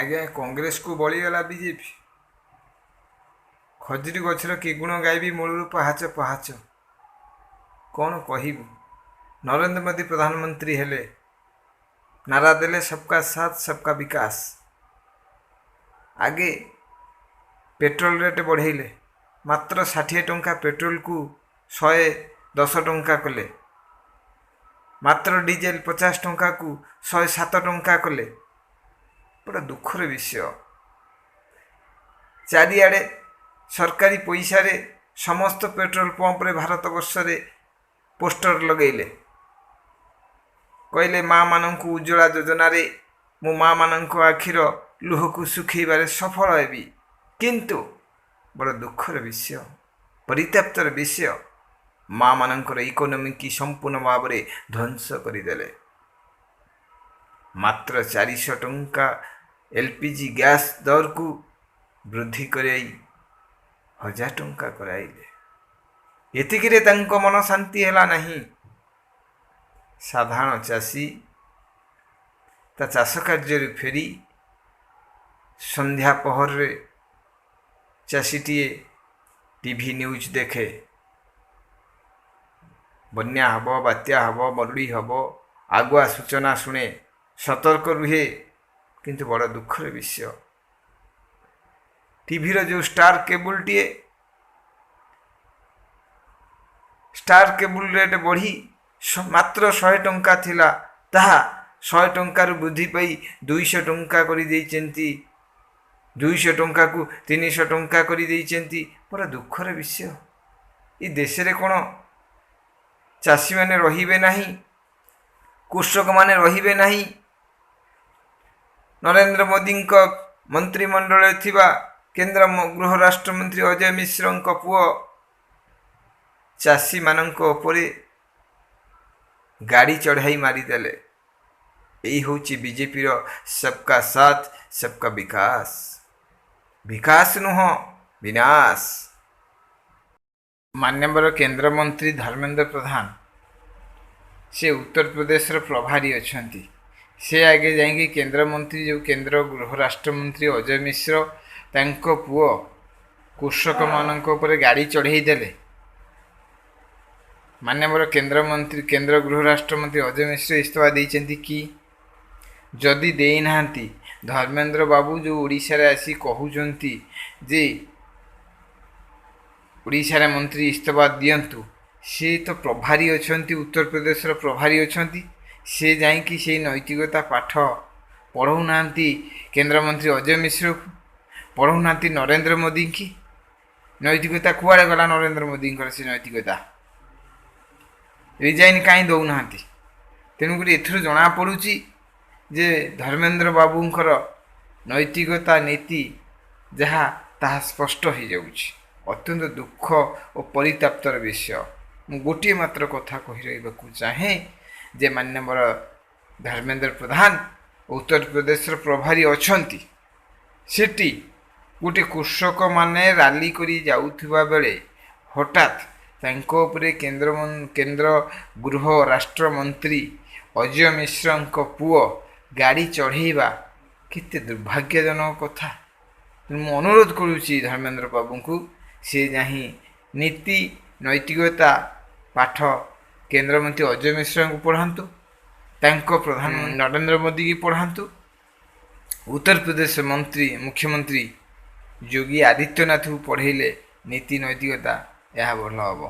ଆଜ୍ଞା, କଂଗ୍ରେସକୁ ବଳିଗଲା ବିଜେପି। ଖଜୁରୀ ଗଛର କି ଗୁଣ ଗାଇବି, ମୂଳରୁ ପାହାଚ ପାହାଚ। କ'ଣ କହିବୁ? ନରେନ୍ଦ୍ର ମୋଦି ପ୍ରଧାନମନ୍ତ୍ରୀ ହେଲେ, ନାରା ଦେଲେ ସବକା ସାଥ ସବକା ବିକାଶ। ଆଗେ ପେଟ୍ରୋଲ ରେଟ୍ ବଢ଼େଇଲେ, ମାତ୍ର 60 ଟଙ୍କା ପେଟ୍ରୋଲକୁ 110 ଟଙ୍କା କଲେ, ମାତ୍ର ଡିଜେଲ 50 ଟଙ୍କାକୁ 107 ଟଙ୍କା କଲେ। ବଡ଼ ଦୁଃଖର ବିଷୟ। ଚାରିଆଡ଼େ ସରକାରୀ ପଇସାରେ ସମସ୍ତ ପେଟ୍ରୋଲ ପମ୍ପରେ ଭାରତବର୍ଷରେ ପୋଷ୍ଟର ଲଗେଇଲେ, କହିଲେ ମାଆମାନଙ୍କୁ ଉଜ୍ଜଳା ଯୋଜନାରେ ମୁଁ ମାଆମାନଙ୍କ ଆଖିର ଲୁହକୁ ଶୁଖେଇବାରେ ସଫଳ ହେବି। କିନ୍ତୁ ବଡ଼ ଦୁଃଖର ବିଷୟ, ପରିତ୍ୟାପ୍ତର ବିଷୟ, ମାଆମାନଙ୍କର ଇକୋନୋମିକି ସମ୍ପୂର୍ଣ୍ଣ ଭାବରେ ଧ୍ୱଂସ କରିଦେଲେ। ମାତ୍ର 400 ଟଙ୍କା ଏଲ୍ ପି ଜି ଗ୍ୟାସ୍ ଦରକୁ ବୃଦ୍ଧି କରାଇ 1000 ଟଙ୍କା କରାଇଲେ। ଏତିକିରେ ତାଙ୍କ ମନ ଶାନ୍ତି ହେଲା ନାହିଁ। ସାଧାରଣ ଚାଷୀ ତା ଚାଷ କାର୍ଯ୍ୟରୁ ଫେରି ସନ୍ଧ୍ୟା ପହରରେ ଚାଷୀଟିଏ ଟିଭି ନ୍ୟୁଜ୍ ଦେଖେ। ବନ୍ୟା ହେବ, ବାତ୍ୟା ହେବ, ମରୁଡ଼ି ହେବ, ଆଗୁଆ ସୂଚନା ଶୁଣେ, ସତର୍କ ରୁହେ। କିନ୍ତୁ ବଡ଼ ଦୁଃଖର ବିଷୟ, ଟିଭିର ଯେଉଁ ଷ୍ଟାର କେବୁଲଟିଏ, ଷ୍ଟାର କେବୁଲ ରେଟ୍ ବଢ଼ି ମାତ୍ର 100 ଟଙ୍କା ଥିଲା, ତାହା 100 ଟଙ୍କାରୁ ବୃଦ୍ଧି ପାଇ 200 ଟଙ୍କା କରିଦେଇଛନ୍ତି, 200 ଟଙ୍କାକୁ 300 ଟଙ୍କା କରିଦେଇଛନ୍ତି। ବଡ଼ ଦୁଃଖର ବିଷୟ। ଏ ଦେଶରେ କ'ଣ ଚାଷୀମାନେ ରହିବେ ନାହିଁ? କୃଷକମାନେ ରହିବେ ନାହିଁ? ନରେନ୍ଦ୍ର ମୋଦିଙ୍କ ମନ୍ତ୍ରିମଣ୍ଡଳରେ ଥିବା କେନ୍ଦ୍ର ଗୃହ ରାଷ୍ଟ୍ରମନ୍ତ୍ରୀ ଅଜୟ ମିଶ୍ରଙ୍କ ପୁଅ ଚାଷୀମାନଙ୍କ ଉପରେ ଗାଡ଼ି ଚଢ଼ାଇ ମାରିଦେଲେ। ଏଇ ହେଉଛି ବିଜେପିର ସବକା ସାଥ ସବକା ବିକାଶ। ବିକାଶ ନୁହଁ, ବିନାଶ। ମାନ୍ୟବର କେନ୍ଦ୍ରମନ୍ତ୍ରୀ ଧର୍ମେନ୍ଦ୍ର ପ୍ରଧାନ, ସେ ଉତ୍ତରପ୍ରଦେଶର ପ୍ରଭାରୀ ଅଛନ୍ତି। ସେ ଆଗେ ଯାଇକି କେନ୍ଦ୍ରମନ୍ତ୍ରୀ, ଯେଉଁ କେନ୍ଦ୍ର ଗୃହ ରାଷ୍ଟ୍ରମନ୍ତ୍ରୀ ଅଜୟ ମିଶ୍ର ତାଙ୍କ ପୁଅ କୃଷକମାନଙ୍କ ଉପରେ ଗାଡ଼ି ଚଢ଼େଇ ଦେଲେ, ମାନ୍ୟବର କେନ୍ଦ୍ରମନ୍ତ୍ରୀ, କେନ୍ଦ୍ର ଗୃହ ରାଷ୍ଟ୍ରମନ୍ତ୍ରୀ ଅଜୟ ମିଶ୍ର ଇସ୍ତଫା ଦେଇଛନ୍ତି କି? ଯଦି ଦେଇନାହାନ୍ତି, ଧର୍ମେନ୍ଦ୍ର ବାବୁ ଯେଉଁ ଓଡ଼ିଶାରେ ଆସି କହୁଛନ୍ତି ଯେ ଓଡ଼ିଶାରେ ମନ୍ତ୍ରୀ ଇସ୍ତଫା ଦିଅନ୍ତୁ, ସେ ତ ପ୍ରଭାରୀ ଅଛନ୍ତି, ଉତ୍ତରପ୍ରଦେଶର ପ୍ରଭାରୀ ଅଛନ୍ତି। ସେ ଯାଇକି ସେଇ ନୈତିକତା ପାଠ ପଢ଼ଉନାହାନ୍ତି କେନ୍ଦ୍ରମନ୍ତ୍ରୀ ଅଜୟ ମିଶ୍ରକୁ, ପଢ଼ଉନାହାନ୍ତି ନରେନ୍ଦ୍ର ମୋଦିଙ୍କି। ନୈତିକତା କୁଆଡ଼େ ଗଲା ନରେନ୍ଦ୍ର ମୋଦିଙ୍କର? ସେ ନୈତିକତା ରିଜାଇନ୍ କାହିଁ ଦେଉନାହାନ୍ତି? ତେଣୁକରି ଏଥିରୁ ଜଣାପଡ଼ୁଛି ଯେ ଧର୍ମେନ୍ଦ୍ର ବାବୁଙ୍କର ନୈତିକତା ନୀତି ଯାହା, ତାହା ସ୍ପଷ୍ଟ ହୋଇଯାଉଛି। ଅତ୍ୟନ୍ତ ଦୁଃଖ ଓ ପରିତାପ୍ତର ବିଷୟ। ମୁଁ ଗୋଟିଏ ମାତ୍ର କଥା କହି ରହିବାକୁ ଚାହେଁ ଯେ ମାନ୍ୟବର ଧର୍ମେନ୍ଦ୍ର ପ୍ରଧାନ ଉତ୍ତରପ୍ରଦେଶର ପ୍ରଭାରୀ ଅଛନ୍ତି, ସେଠି ଗୋଟିଏ କୃଷକମାନେ ରାଲି କରି ଯାଉଥିବା ବେଳେ ହଠାତ୍ ତାଙ୍କ ଉପରେ କେନ୍ଦ୍ର ଗୃହ ରାଷ୍ଟ୍ରମନ୍ତ୍ରୀ ଅଜୟ ମିଶ୍ରଙ୍କ ପୁଅ ଗାଡ଼ି ଚଢ଼େଇବା କେତେ ଦୁର୍ଭାଗ୍ୟଜନକ କଥା। ତେଣୁ ମୁଁ ଅନୁରୋଧ କରୁଛି ଧର୍ମେନ୍ଦ୍ର ବାବୁଙ୍କୁ, ସେ ଯାହିଁ ନୀତି ନୈତିକତା ପାଠ କେନ୍ଦ୍ରମନ୍ତ୍ରୀ ଅଜୟ ମିଶ୍ରଙ୍କୁ ପଢ଼ାନ୍ତୁ, ତାଙ୍କ ପ୍ରଧାନମନ୍ତ୍ରୀ ନରେନ୍ଦ୍ର ମୋଦିକି ପଢ଼ାନ୍ତୁ, ଉତ୍ତରପ୍ରଦେଶ ମନ୍ତ୍ରୀ ମୁଖ୍ୟମନ୍ତ୍ରୀ ଯୋଗୀ ଆଦିତ୍ୟନାଥଙ୍କୁ ପଢ଼େଇଲେ ନୀତି ନୈତିକତା ଏହା ଭଲ ହେବ।